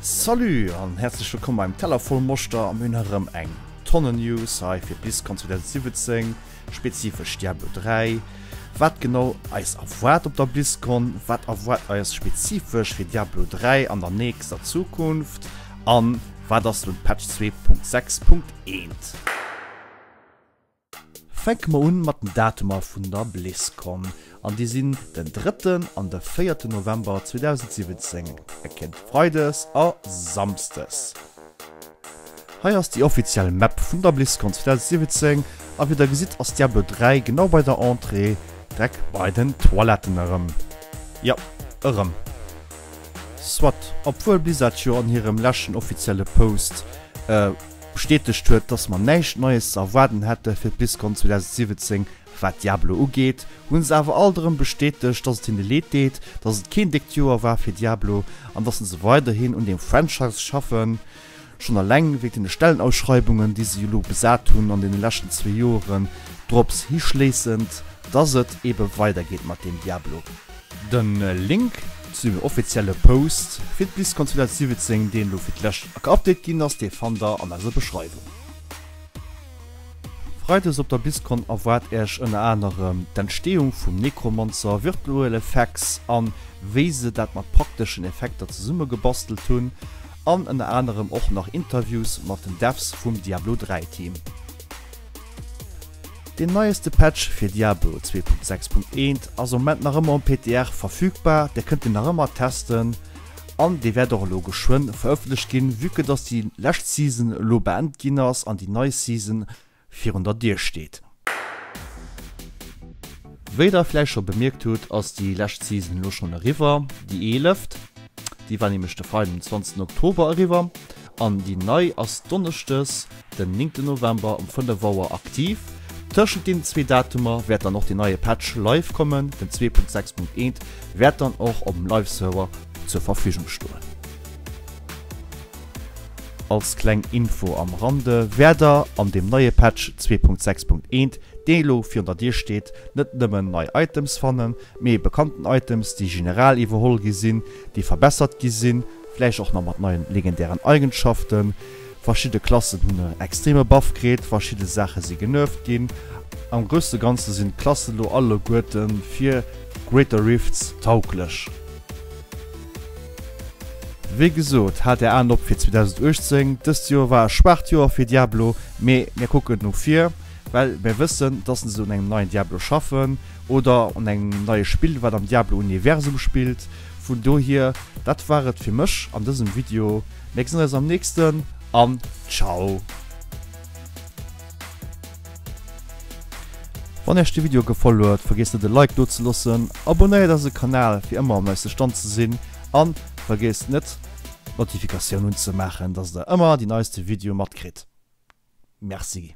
Salut an häerzlech wëllkomm beim Teller voll Moschter a mir hunn erëm eng Tonne News hei fir d'BlizzCon 2017, spezifesch Diablo 3. Wat genau eis erwaart op der BlizzCon, wat erwaart eis spezifesch fir Diablo 3 an der nächster Zukunft an wat ass elo de Patch 2.6.1? Fänke mer un mat den Datumer vun der BlizzCon, an déi sinn den drëtten an de véierten November 2017, e kennt Freides a Samsdes. Hei ass déi offiziell Map vun der BlizzCon 2017, a wéi der gesitt ass Diablo 3 genau bei der Entrée, dreck bei den Toiletten erëm. Jo, erëm. Soit, obwuel Blizzard jo an hirem leschten offizielle Post bestätegt huet, dass mer näischt Neies ze erwaarden hätte fir d'BlizzCon 2017 wat Diablo ugeet, hu se awer alt erëm bestätegt, dass et hinne leed deet, dass et keen déckt Joer war fir Diablo an dass se weiderhin un deem Franchise schaffen. Schonn eleng wéint deene Stellenausschreibungen, déi se jo elo besat hunn an deene leschten zwee Joeren, drops hischléissend, dass et ebe weidergeet mat deem Diablo. De Link zu dem offizielle Post fir d'BlizzCon 2017, deen elo fir d'lescht geupdate ginn ass, dee fannt der an eiser Beschreiwung. Freides op der BlizzCon erwaart Äech ënner anerem d'Entstehung vum Necromancer, Virtual Effects an wéi se dat mat prakteschen Effekter zesumme gebastelt hunn an ënner anerem och nach Interviews mat den Devs vum Diablo 3 Team. Deen neieste Patch fir Diablo 2.6.1 ass am Moment nach ëmmer um PTR verfügbar, dir kënnt en nach ëmmer testen an dee wäert och elo geschwënn verëffentlecht ginn, vue que dass déi lescht Season elo beend ginn ass an déi nei Season virun der Dier steet. Wéi der vläicht scho bemierkt hutt, ass déi lescht Season elo schonn eriwwer, déi eeleft, déi war nämlech de Freiden den 20 Oktober eriwwer an déi nei ass Donneschdes den 9 November um 5 Auer aktiv. Tëschent deenen zwee Datumer wäert dann och den neie Patch live kommen, den 2.6.1 wäert dann och op dem Live Server zur Verfügung stoen. Als kleng Info am Rande wäert der an deem neie Patch 2.6.1, dee elo virun der Dier steet, net nëmmen nei Items fannen, mee bekannten Items déi general iwwerholl gi sinn, déi verbessert gi sinn, vläicht och nach mat neien legendären Eigenschaften. Verschidde Klassen hunn en extreme Buff kritt, verschidde Saache si genervt ginn. Am grousse Ganze sinn d'Klassen elo alleguerte fir Greater Rifts tauglech. Wéi gesot, haalt är Aen op fir 2018. Dëst Joer war e schwaacht Joer fir Diablo, mee mir kucken no vir, well mir wëssen, dass se un engem neien Diablo schaffen oder un engem neie Spill, wat am Diablo-Universum spillt. Vun dohier, dat war et fir mech an dësem Video. Mir gesinn eis am nächsten an ciao! Wann iech de Video gefall huet, vergiesst net e Like do ze loossen, abonnéiert eise Kanal fir ëmmer am neiste Stand ze sinn an vergiesst net d'Notifikatioun unzemaachen, dass der ëmmer déi neiste Video matkritt. Merci.